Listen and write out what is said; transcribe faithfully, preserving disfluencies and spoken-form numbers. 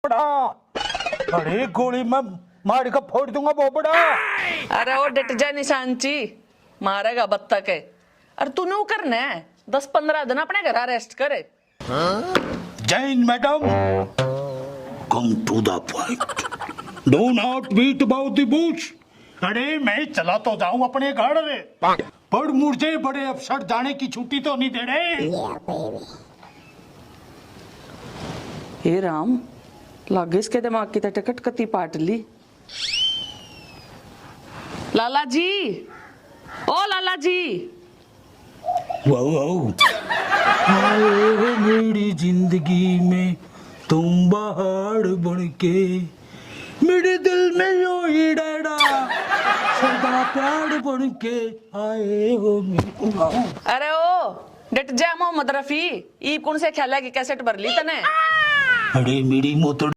बड़ा। अरे गोली मैं मार के फोड़ दूंगा बोबड़ा। अरे ओ डट जा निशानची, मारेगा बत्तख है। अरे तू न्यू करने दस पन्द्रह दिन अपने घर रेस्ट करे। जय Hind madam. Come to the point. Do not beat about the bush. अरे मैं चला तो जाऊं अपने घर रे, पर मुझे बड़े अफसर जाने की छुट्टी तो नहीं दे रहे। हे राम, लागे इसके दिमाग की तो टिकट कती पाट ली। लाला जी, ओ लाला जी। Wow, wow. आए हो मेरी जिंदगी में तुम बाहर बन के, मेरे दिल में यो ही डैडा सदा प्यार बन के आए हो मेरे। वाओ। अरे ओ डट जा मोहम्मद रफी, ईब कौन से ख्याल है कि कैसेट भर ली तने? अरे मेरी मोटर